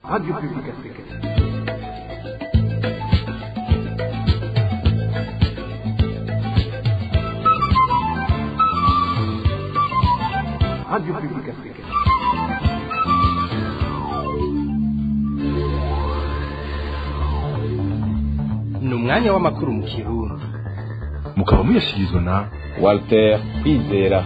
Radio Publique Africaine. Radio Publique Africaine. Ni umwanya w'amakuru mu Kirundi. Mukaba muyashyikirizwa na Walter Kwizera.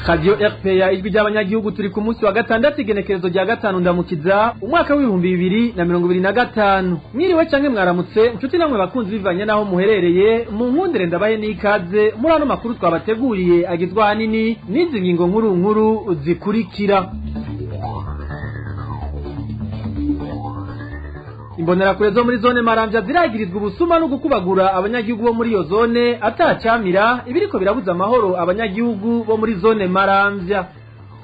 Radio RPA, ijwi ry'abanyagihugu. Turi ku munsi wa gatandatu, igenekerezo rya 5 Ndamukiza, umwaka w'2025. Mwiriwe canke mwaramutse, nshuti namwe bakunzi, bivanye naho muherereye. Mu nkundire ndabahe n'ikaze muri ano makuru twabateguriye, agizwe ahanini n'izi ngingo nkuru nkuru zikurikira: Imbonerakure zo muri zone Maramvya ziragirizwa ubusuma no gukubagura abanyagihugu bo muri iyo zone atacamira, ibiriko birabuza amahoro abanyagihugu bo muri zone Maramvya.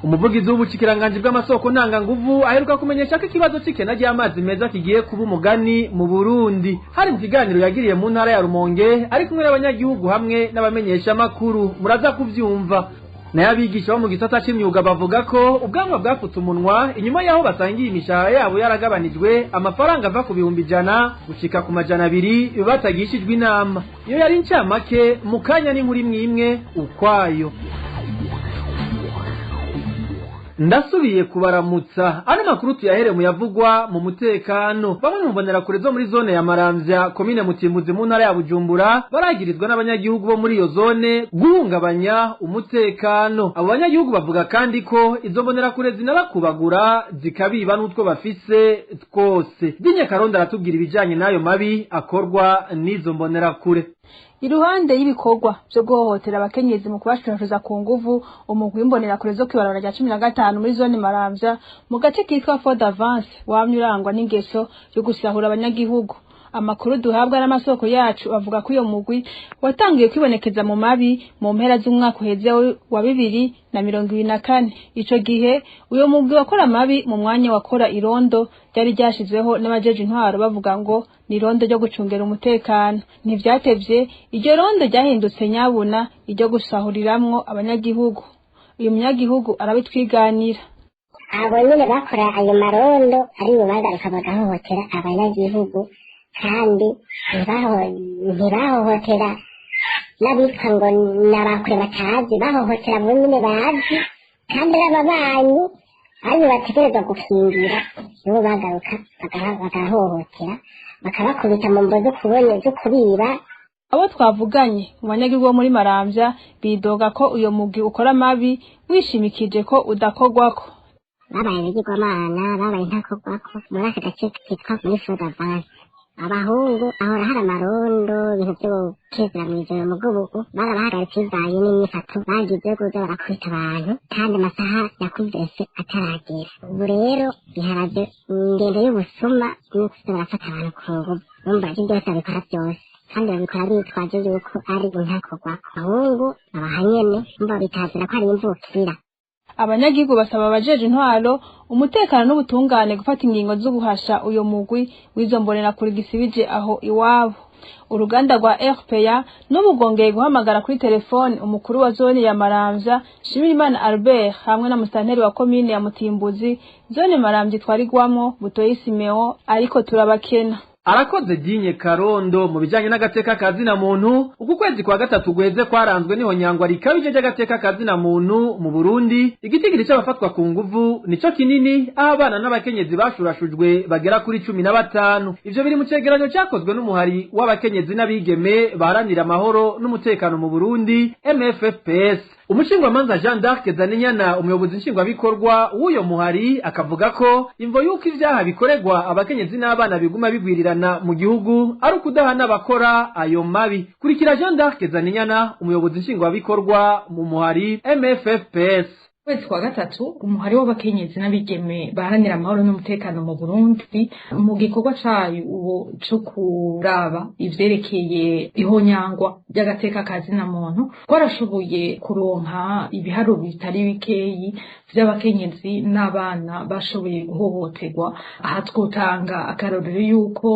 Umuvugizi w'ubushikiranganje bw'amasoko ntanganguvu aheruka kumenyesha ko ikibazo c'ikena ry'amazi meza kigiye kuba umugani mu Burundi. Hari mu kiganiro yagiriye mu ntara ya Rumonge ari kumwe n'abanyagihugu hamwe n'abamenyeshamakuru, muraza kuvyumva. Nayo abigisha bo mu gisata c'imyuga bavuga ko ubwanwa bwafutse umunwa inyuma y'aho basangiye imishahara yabo yaragabanijwe amafaranga ava ku 100,000 gushika ku 200 batagishijwe inama. Iyo yari incamake, mu kanya n'inkuru imwe imwe ukwayo. Ndasubiye kubaramutsa. Ano makuru tuyahere mu yavugwa mu mutekano. Bamwe mu mbonerakure zo muri zone ya Maramvya, komine Mutimbuzi, mu ntara ya Bujumbura, baragirizwa n'abanyagihugu bo muri iyo zone guhungabanya umutekano. Abo banyagihugu bavuga kandi ko izo mbonerakure zinabakubagura, zikabiba n'utwo bafise twose. Dinye Karonda aratubwira ibijanye n'ayo mabi akorwa n'izo mbonerakure. Iruhande y'ibikorwa vyo guhohotera abakenyezi mu kubashurashuza ku nguvu, umugwi w'imbonerakure zo kw'ibarabara rya 15 muri zone Maramvya, mu gace kitwa Ford Avance, wamye urangwa n'ingeso yo gusahura abanyagihugu. Amakuru duhabwa n'amasoko yacu avuga ko iyo mugwi watangiye kwibonekeza mu mabi mu mpera z'umwaka uheze wa 2024. Ico gihe uyo mugwi wakora amabi mu mwanya wakora irondo ryari ryashizweho n'abajeje intwaro, bavuga ngo ni irondo ryo gucungera umutekano. Ntivyatevye, iryo rondo ryahindutse nyabuna iryo gusahuriramwo abanyagihugu. Uyu munyagihugu arabitwiganira. Abo nyine bakora ayo marondo aribo bagaruka bagahohotera abanyagihugu, kandi ntibahohotera n'abitwa ngo ni abakure batazi, bahohotera abo nyine bazi kandi n'ababanyi aribo bategerezwa gukingira, nibo bagaruka bagahohotera, bakabakubita mu mbo zo kubiba. Abo twavuganye mu banyagihugu bo muri Maramvya bidoga ko uyo mugwi ukora amabi wishimikije ko udakorwako. Babaye ibigirwamana, babaye ntakorwako muri aka gace kitwa muri Ford Avance. Abahungu ahora hari amarondo, ibintu vyo gukezera mw'ijoro, mugubugu barabahagaritse bivanye n'imyifato bagize yo kuza barakubita abantu kandi amasaha yakuvese ataragera. Ubu rero biharaje ingendo y'ubusuma no kuza barafata abantu ku nguvu. Urumva ivyo byose babikora byose kandi babikora bitwaje yuko ari intakorwako. Abahungu babahanyene, umva bitazira ko ari imvukira. Abanyagihugu basaba abajeje intwaro, umutekano n'ubutungane gufata ingingo zo guhasha uyo mugwi w'izo mbonerakure gisibije aho iwabo. Uruganda rwa RPA n'ubu rwongeye guhamagara kuri telefone umukuru wa zone ya Maramvya, Shimirimana Albert, hamwe na musitanteri wa komine ya Mutimbuzi, zone Maramvya itwarigwamwo, Butoyi Simeo, ariko turabakena. Arakoze Dinye Karondo. Mu bijanye n'agateka kazina muntu, uku kwezi kwa gatatu gweze kwaranzwe n'ihonyangwa rikabije ry'agateka kazina muntu mu Burundi. Igitigiri c'abafatwa ku nguvu nico kinini, aho abana n'abakenyezi bashurashujwe bagera kuri 15. Ivyo biri mu cegeranyo cakozwe n'umuhari w'abakenyezi n'abigeme baharanira amahoro n'umutekano mu Burundi, MFFPS. Umushingwamanza Jean d'Arc Zaninyana, umuyobozi nshingwabikorwa w'uyo muhari, akavuga ko imvo y'uko ivyaha bikorerwa abakenyezi n'abana biguma bigwirirana mu gihugu ari ukudahana abakora ayo mabi. Kurikira Jean d'Arc Zaninyana, umuyobozi nshingwabikorwa mu muhari MFFPS. Kwezi kwa gatatu, umuhari w'abakenyezi n'abigeme baharanira amahoro n'umutekano mu Burundi, mu gikorwa cayo uwo co kuraba ivyerekeye ihonyangwa ry'agateka kazina muntu, twarashoboye kuronka ibiharuro bitari bikeyi vy'abakenyezi n'abana bashoboye guhohoterwa. Aha twotanga akarorero yuko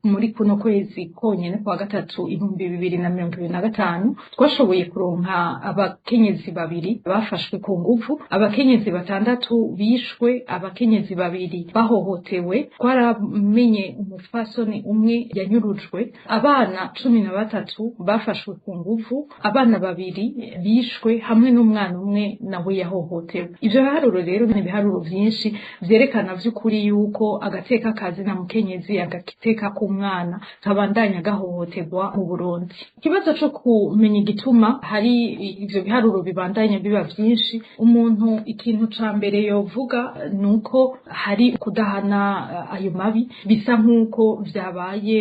muri kuno kwezi konyene kwa gatatu 2025 twashoboye kuronka abakenyezi babiri bafashwe ku nguvu. nguvu, abakenyezi 6 bishwe, abakenyezi 2 bahohotewe, twaramenye umufasoni umwe yanyurujwe, abana 13 bafashwe ku nguvu, abana 2 bishwe hamwe n'umwana umwe nawe yahohotewe. Ivyo biharuro rero ni ibiharuro vyinshi vyerekana vy'ukuri yuko agateka kazi na mukenyezi, agateka k'umwana kabandanya gahohoterwa mu Burundi. Ikibazo co kumenya igituma hari ivyo biharuro bibandanya biba vyinshi, umuntu ikintu ca mbere yovuga nuko hari kudahana ayo mabi, bisa nkuko vyabaye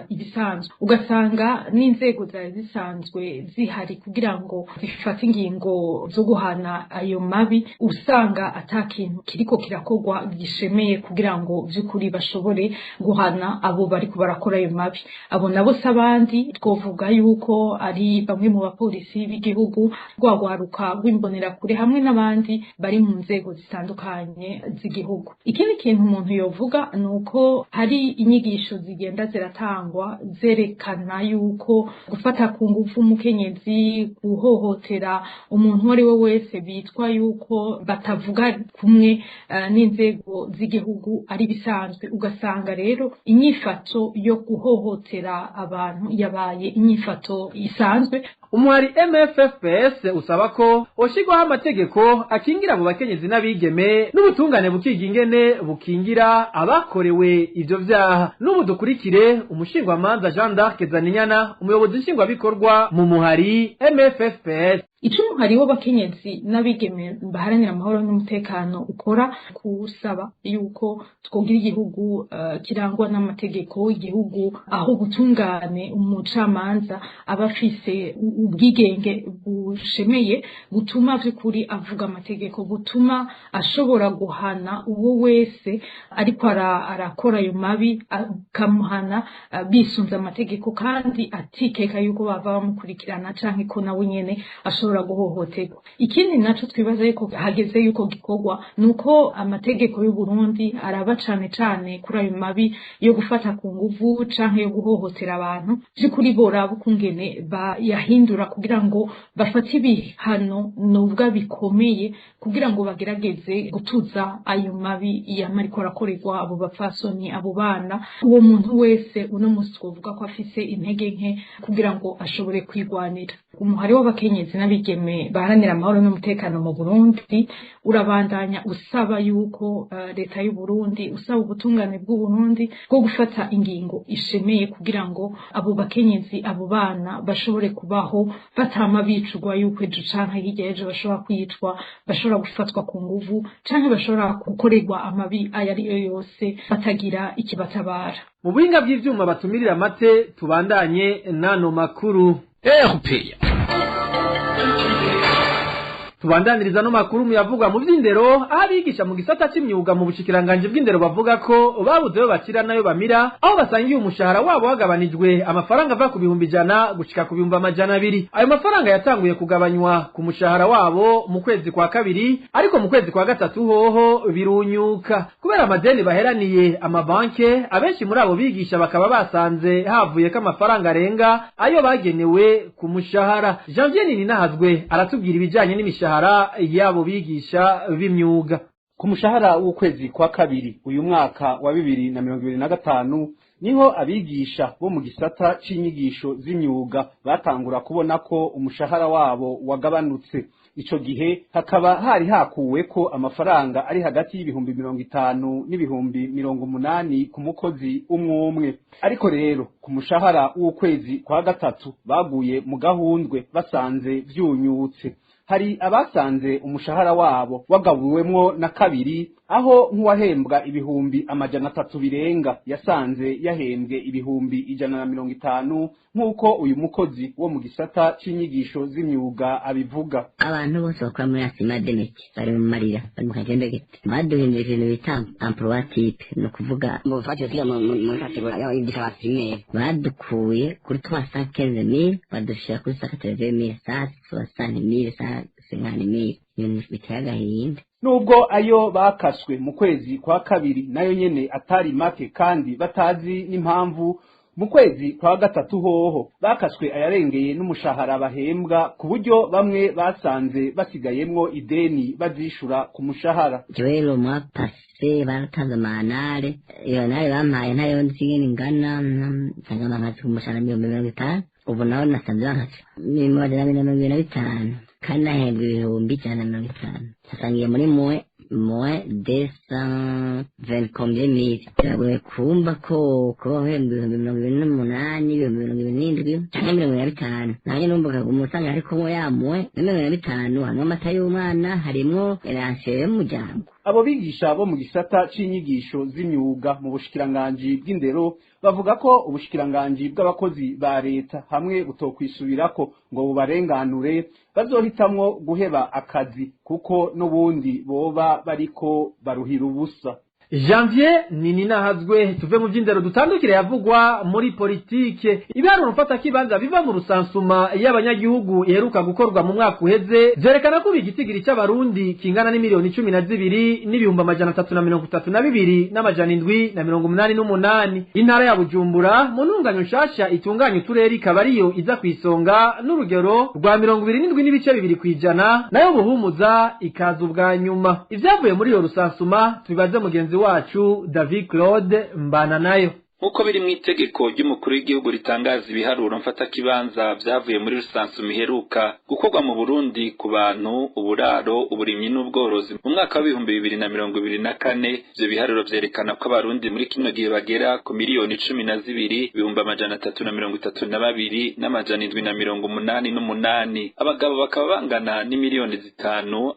ibisanzwe, ugasanga n'inzego zari zisanzwe zihari kugira ngo zifate ingingo zo guhana ayo mabi, usanga atakintu kiriko kirakorwa gishemeye kugira ngo vy'ukuri bashobore guhana abo bariko barakora ayo mabi. Abo nabo s'abandi, twovuga yuko ari bamwe mu bapolisi b'igihugu, rwagwaruka rw'imbonerakure hamwe n'abandi bari mu nzego zitandukanye z'igihugu. Ikindi kintu umuntu yovuga nuko hari inyigisho zigenda ziratangwa zerekana yuko gufata ku ngufu umukenyezi, guhohotera umuntu uwo ari we wese bitwa yuko batavuga kumwe n'inzego z'igihugu ari bisanzwe, ugasanga rero inyifato yo guhohotera abantu yabaye inyifato isanzwe. Umuhari MFFPS usaba ko oshigwaho amategeko akingira abo bakenyezi n'abigeme, n'ubutungane bukiga ingene bukingira abakorewe ivyo vyaha. N'ubu dukurikire umushingwamanza Jean d'Arc Zaninyana, umuyobozi nshingwabikorwa mu muhari MFFPS. Ico umuhari w'abakenyezi n'abigeme baharanira amahoro n'umutekano ukora, kusaba yuko twogira igihugu kirangwa n'amategeko, igihugu aho gutungane umucamanza aba afise ubwigenge bushemeye, butuma vy'ukuri avuga amategeko, butuma ashobora guhana uwo wese ariko arakora ayo mabi, akamuhana bisunze amategeko, kandi atikeka yuko bava bamukurikirana canke ko nawe nyene ashobora guhohoterwa. Ikindi naco twibaza yuko hageze yuko gikorwa nuko amategeko y'u Burundi araba cane cane kuri ayo mabi yo gufata ku nguvu canke yo guhohotera abantu, vy'ukuri boraba ukungene bayahindura kugira ngo bafate ibihano nubwo bikomeye, kugira ngo bagerageze gutuza ayo mabi yama ariko arakorerwa abo bapfasoni, abo bana, uwo muntu wese uno musi twovuga ko afise intege nke kugira ngo ashobore kwigwanira. Umuhari w'abakenyezi n'abigeme baharanira amahoro n'umutekano mu Burundi urabandanya usaba yuko leta y'u Burundi, usaba ubutungane bw'u Burundi bwo gufata ingingo ishemeye kugira ngo abo bakenyezi, abo bana bashobore kubaho batama bicurwa yuko ejo canke hirya y'ejo bashobora kwicwa, bashobora gufatwa ku nguvu canke bashobora gukorerwa amabi ayo ari yo yose batagira ikibatabara. Mu buhinga bw'ivyuma batumirira amate, tubandanye nano makuru. RPA. Tubandaniriza no makuru muyavugwa mu vy'indero, aho abigisha mu gisata c'imyuga mu bushikiranganje bw'indero bavuga ko babuze ayo bakira nayo bamira, aho basangiye umushahara wabo wagabanijwe amafaranga ava ku 100,000 gushika ku 200,000. Ayo mafaranga yatanguye kugabanywa ku mushahara wabo mu kwezi kwa kabiri, ariko mu kwezi kwa gatatu hoho birunyuka kubera amadeni baheraniye amabanke. Abenshi muri abo bigisha bakaba basanze havuyeko amafaranga arenga ayo bagenewe ku mushahara. Janvier Ninahazwe aratubwira ibijanye n'imishahara yabo bigisha b'imyuga. Ku mushahara w'ukwezi kwa kabiri uyu mwaka wa 2025 niho abigisha bo mu gisata c'inyigisho z'imyuga batangura kubona ko umushahara wabo wagabanutse. Ico gihe hakaba hari hakuweko amafaranga ari hagati y'50,000 n'80,000 ku mukozi umwe. Ariko rero ku mushahara w'ukwezi kwa gatatu baguye mu gahundwe basanze vyunyutse. Hari abasanze umushahara wabo wagabuwemwo na kabiri, aho nk'uwahembwa 300,000 birenga yasanze yahembwe 150,000, nk'uko uyu mukozi wo mu gisata c'inyigisho z'imyuga abivuga. Abantu bose bakora muri asimademeke bari mu marira, bari mu kajendegete. Baduhindura ibintu bita emploi type, ni ukuvuga mu bufate twiga mu kategori y'abigisha ba primaire, badukuye kuri 315,000 badushira kuri 180,000, 160,000, 150,000. Ibintu biteye agahinda. Nubwo ayo bakaswe mu kwezi kwa kabiri nayo nyene atari make kandi batazi n'impamvu, Mu kwezi kwa gatatu hoho bakaswe ayarengeye n'umushahara bahembwa, ku buryo bamwe basanze basigayemwo ideni bazishura ku mushahara. Jewe le mois passé baratanze ama annales, iyo annales bampaye ntayo nzi ingene ingana. Nsanga bankatse ku mushahara 50,000, ubu naho nasanze bankatse 225,000 kandi nahembwa 150,000. Nasangiye muri moins 220 combien mille. Biragoye kumva ko kuba uhembwa 28,000, 27,000 canke 25,000. Nanjye numva umusanga ariko mwo ya moins na 25, harimwo amata y'umwana, harimwo ration y'umuryango. Abo bigisha bo mu gisata c'inyigisho z'imyuga mu bushikiranganji bw'indero bavuga ko ubushikiranganji bw'abakozi ba leta hamwe butokwisubirako ngo bubarenganure, bazohitamwo guheba akazi, kuko n'ubundi boba bariko baruhira ubusa. Janvier ni nahazwe. Tuve mu by'indero dutandukire yavugwa muri politike. Ibiharuro mfata kibanza biva mu recensement y'abanyagihugu iheruka gukorwa mu mwaka uheze vyerekana ko igitigiri cy'abarundi kingana n'imiliyoni 12 n'ibihumbi 332,788. Intara ya Bujumbura mu ntunganyo nshasha itunganya uturere ikaba ariyo iza kwisonga n'urugero rwa 27.2%, nayo Buhumuza ikaza ubwa nyuma. Ivyavuye muri iyo recensement tubibaze mugenzi wacu David Claude Mbana nayo. Nk'uko biri mu itegeko ry'umukuru w'igihugu ritangaza ibiharuro mfatakibanza vyavuye muri recensement iheruka gukorwa mu Burundi ku bantu, uburaro, uburimyi n'ubworozi mu mwaka wa 2024, ivyo biharuro vyerekana ko abarundi muri kino gihe bagera ku miliyoni 12 332,788, abagabo bakaba bangana n'imiliyoni 5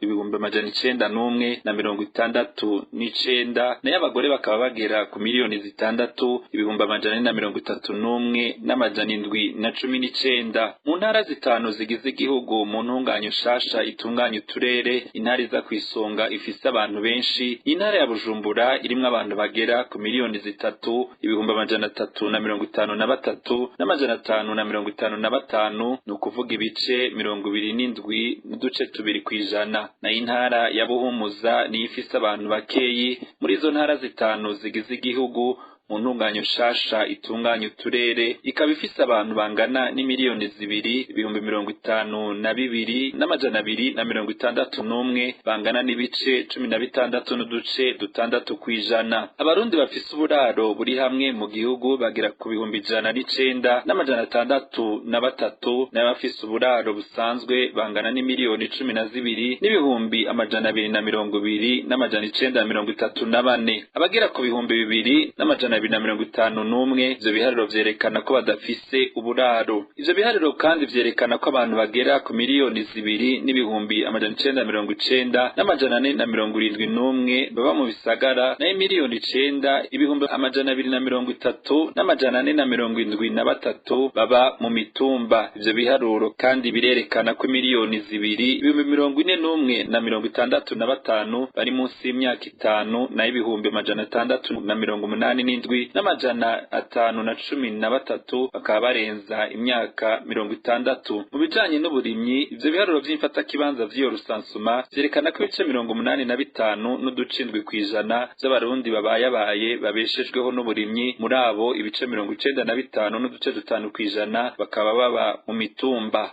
901,069, nayo abagore bakaba bagera ku miliyoni 6 431,719. Mu ntara zitanu zigize igihugu mu ntunganyo nshasha itunganya uturere, intara iza kw'isonga ifise abantu benshi intara ya Bujumbura, irimwo abantu bagera ku miliyoni 3 355,555, ni ukuvuga ibice 27.2%. Nayo intara ya Buhumuza niyo ifise abantu bakeyi muri izo ntara zitanu zigize igihugu mu ntunganyo nshasha itunganya uturere, ikaba ifise abantu bangana n'imiliyoni 2 52,261, bangana n'ibice 16.6%. Abarundi bafise uburaro buri hamwe mu gihugu bagera ku 109,603, n'abafise uburaro busanzwe bangana n'imiliyoni 12 n'ibihumbi 220,934. Abagera ku 2,251, ivyo biharuro vyerekana ko badafise uburaro. Ivyo biharuro kandi vyerekana ko abantu bagera ku miliyoni 2 n'ibihumbi 990,471 baba mu bisagara, nayo miliyoni 9 230,473 baba mu mitumba. Ivyo biharuro kandi birerekana ko miliyoni 2 41,065 bari munsi y'imyaka 5, nayo 687,513 bakaba barenza imyaka 60. Mu bijanye n'uburimyi, ivyo biharuro vy'imfatakibanza vy'iyo recensement vyerekana ko ibice 85.7% vy'abarundi babayabaye babeshejweho n'uburimyi. Muri abo, ibice 95.5% bakaba baba mu mitumba.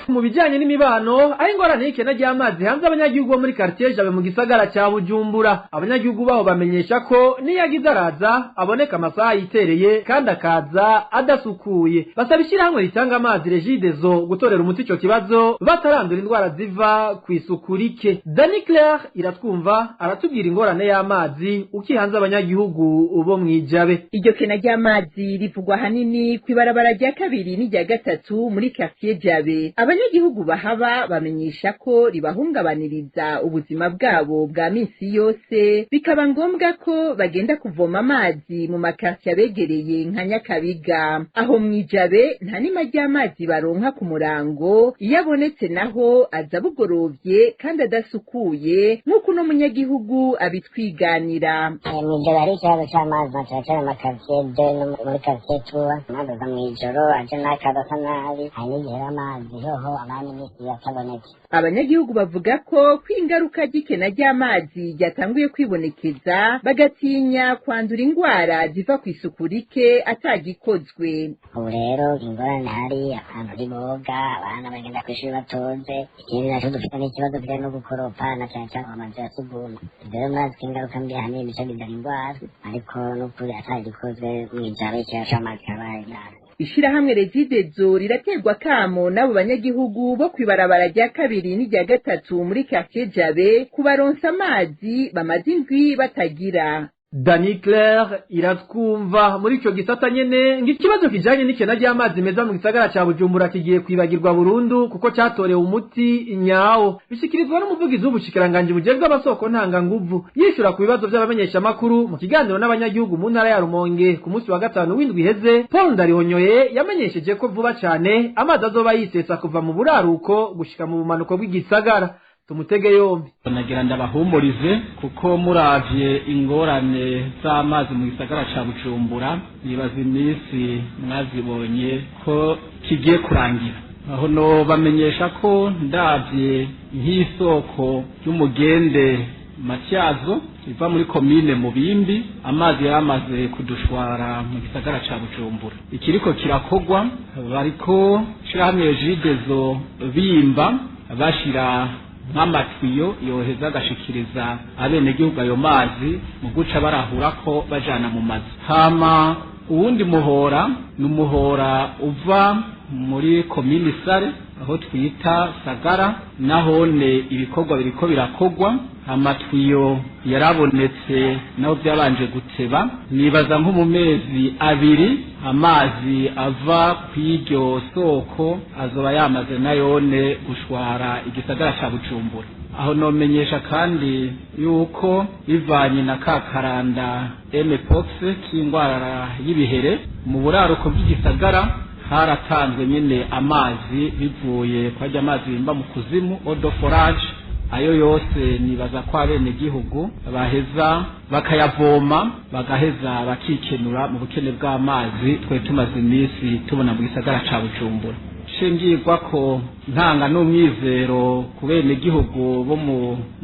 Mu bijyanye n'imibano, aho ingorane y'ikena ry'amazi hanze abanyagihugu bo muri quartier Jabe mu gisagara cya Bujumbura, abanyagihugu baho bamenyesha ko niyo agize araza aboneka amasaha yitereye kandi akaza adasukuye. Basaba ishyirahamwe ritanga amazi Regideso gutorera umuti ico kibazo batarandura indwara ziva ku isuku rike. Dani Claire iratwumva aratubwira ingorane y'amazi ukihanze abanyagihugu bo mw'ijabe. Iryo kena ry'amazi rivugwa ahanini kw'ibarabara rya kabiri n'irya gatatu muri quartier Jabe. Abanyagihugu bahaba bamenyesha ko ribahungabaniriza ubuzima bwabo bwa minsi yose, bikaba ngombwa ko bagenda kuvoma amazi mu makartier abegereye nka Nyakabiga. Aho mw'ijabe nta nima ry'amazi baronka ku murango, iyo abonetse naho aza bugorovye kandi adasukuye, nk'uko uno munyagihugu abitwiganira. Mw'ijoro hari ikibazo c'amazi na cane cane mu makartier 2 no muri quartier 3. Amazi aza mw'ijoro aje n'akaza asa nabi, hari n'igihe amazi hoho hoho abaminisitiri batabonetse. Abanyagihugu bavuga ko kwingaruka ry'ikena ry'amazi ryatanguye kwibonekeza, bagatinya kwandura ingwara ziva ku isuku rike atagikozwe. Ubu rero ingorane hari abantu ntiboga, abana bagenda kw'ishuri batonze. Ikindi naco dufite n'ikibazo bijanye no gukoropa na cane cane amazu ya sugumwe. Ivyo rero murazi ko ingaruka mbi ahanini bica bizana ingwara, ariko n'ukuri atagikozwe mw'ijoro ikibazo c'amazi kabaye nabi. Ishirahamwe Regidezo riraterwa kamo n'abo banyagihugu bo kwibarabara rya kabiri n'irya gatatu muri quartier Jabe kubaronsa amazi bamaze indwi batagira. Dani Claire iratwumva. Muri ico gisata nyene, ngo ikibazo kijanye n'ikena ry'amazi meza mu gisagara ca Bujumbura kigiye kwibagirwa burundu kuko catorewe umuti nyawo, bishikirizwa n'umuvugizi w'ubushikiranganji bujejwe amasoko ntanganguvu yishura ku bibazo vy'abamenyeshamakuru mu kiganiro n'abanyagihugu mu ntara ya Rumonge ku munsi wa gatanu w'indwi iheze. Paul Ndarihonyoye yamenyesheje ko vuba cane amazi azoba yisesa kuva mu buraruko gushika mu bumanuko bw'igisagara. Tumutege yombi. Nagira ndabahumurize kuko muravye ingorane z'amazi mu gisagara ca Bujumbura, nibaza iminsi mwazibonye ko kigiye kurangira. Aho no bamenyesha ko ndavye nk'isoko y'umugende Matyazo iva muri komine Mubimbi, amazi yaramaze kudushwara mu gisagara ca Bujumbura. Ikiriko kirakogwa, bariko shirahamwe Jidezo bimba bashira nk'amatiyo yoheza agashikiriza abenegihugu ayo mazi mu guca barahura ko bajana mu mazu. Hama uwundi muhora ni umuhora uva muri komini Sare aho twita Sagara, nahone ibikorwa biriko birakogwa, amatwiyo yarabonetse naho byabanje guteba. Nibaza nko mu mezi 2 amazi ava kw'iryo soko azoba yamaze nayone gushwara igisagara ca Bujumbura. Aho nomenyesha kandi yuko bivanye na kakaranda mpox k'ingwara y'ibihere mu buraruko bw'igisagara haratanzwe nyene amazi bivuye kwajya amazi bimba mu kuzimu, eau de forage. Ayo yose nibaza ko abenegihugu baheza bakayavoma bagaheza bakikenura mu bukene bw'amazi twe tumaze iminsi tubona mu gisagara ca Bujumbura. Shingirwa ko ntanga n'umwizero ku benegihugu bo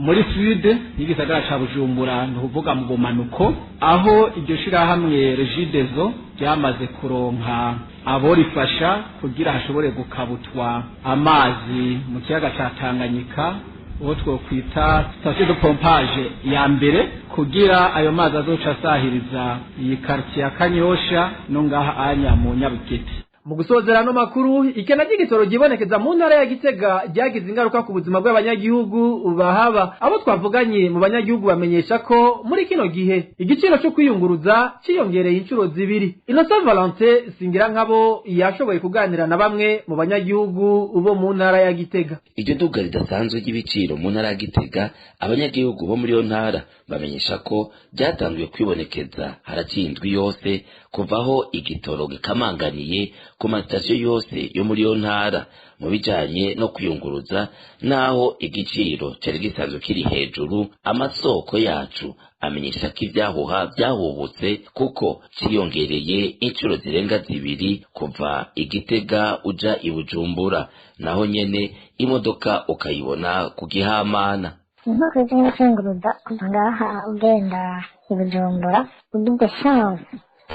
muri sud y'igisagara ca Bujumbura, ntuvuga mu bumanuko, aho iryo shirahamwe Regideso ryamaze kuronka aborifasha kugira hashobore gukabutwa amazi mu kiyaga ca Tanganyika, uwo twokwita station de pompage ya mbere, kugira ayo mazi azoca asahiriza iyi quartier ya Kanyosha no ngaha anya mu Nyabugete. Mu gusozera no makuru, ikena ry'igitoro ryibonekeza mu ntara ya Gitega ryagize ingaruka ku buzima bw'abanyagihugu bahaba. Abo twavuganye mu banyagihugu bamenyesha ko muri kino gihe igiciro cyo kwiyunguruza ciyongereye inshuro 2. Innocent Valentin Singira nkabo yashoboye kuganira na bamwe mu banyagihugu bo mu ntara ya Gitega. Iryo duga ridasanzwe ry'ibiciro mu ntara ya Gitega, abanyagihugu bo muri iyo ntara bamenyesha ko byatanzwe kwibonekeza haratsindwi yose kuvaho igitoro gikamanganiye ku masitasiyo yose yo muri iyo ntara mu bijanye no kwiyunguruza, naho igiciro cari gisanzwe kiri hejuru. Amasoko yacu amenyesha ko ivyahuha vyahubutse kuko ciyongereye inshuro zirenga 2 kuva Igitega uja i Bujumbura, naho nyene imodoka ukayibona ku gihamana. Inkoko zijanye no kwiyunguruza kuva ngaha ugenda i Bujumbura uduze chance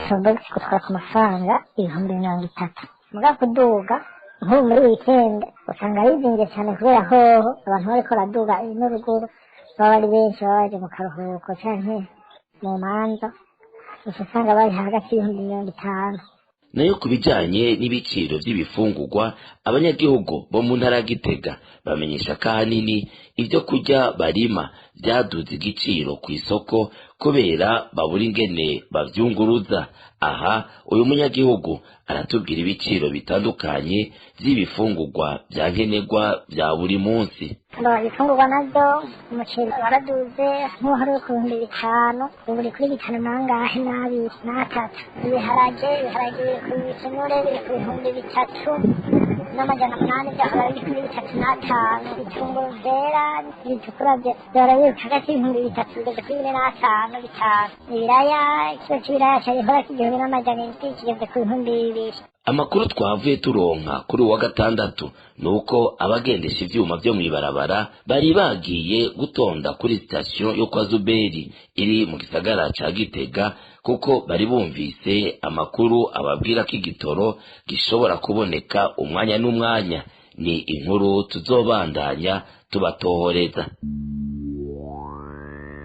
Probox gutwara ku mafaranga 30,000. Muga kuduga nk'ubu muri weekend usanga yizinvye cane kubera hoho abantu bariko baraduga ino ruguru baba ari benshi, baba baje mu karuhuko canke mu manza, uca usanga bari hagati y'50,000. Nayo ku bijanye n'ibiciro vy'ibifungurwa, abanyagihugu bo mu ntara ya Gitega bamenyesha ko ahanini ibyo kurya barima vyaduze igiciro ku isoko kubera babura ingene bavyunguruza. Aha uyu munyagihugu aratubwira ibiciro bitandukanye vy'ibifungurwa vya nkenerwa vya buri munsi. Ibifungurwa navyo umuceri waraduze, nk'uwari uri ku 5,000 ubu uri kuri 5 nangahe n'abiri n'atatu. Ibiharage biri ku bikenure biri ku 3,800, vyahora biri kuri 3,500. Ibitunguru vyera bitukura vyahora biri hagati y'3,000 bigeze kuri 4,5 5. Ibiraya, ikiro c'ibiraya cahora k'1,700 kigeze ku 2,000. Amakuru twavuye turonka kuri uwa gatandatu nuko abagendesha ivyuma vyo mw'ibarabara bari bagiye gutonda kuri sitasiyo yo kwa Zuberi iri mu gisagara ca Gitega, kuko bari bumvise amakuru ababwira ko igitoro gishobora kuboneka umwanya n'umwanya. Ni inkuru tuzobandanya tubatohoreza.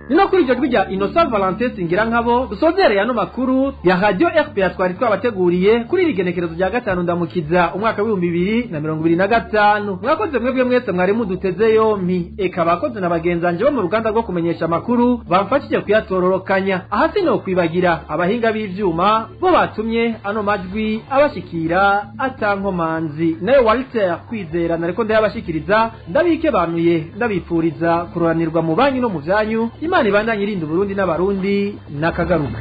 Nino kuri iryo jwi rya Innocent Valentin Singirankabo dusozereye ano makuru ya Radio RPA twari twabateguriye kuri iri genekerezo rya 5 ndamukiza umwaka w'2025. Mwakoze mwebwe mwese mwari muduteze yompi, eka bakoze na bagenzanje bo mu ruganda rwo kumenyesha amakuru bamfashije kuyatororokanya. Aha sino kwibagira abahinga b'ivyuma bo batumye ano majwi abashikira atankomanzi. Nayo Walter Kwizera nareko ndayabashikiriza, ndabike banuye ndabipfuriza kuroranirwa mu banyu no mu vyanyu. Imana ibandanye irinda Burundi n'abarundi nakagaruka.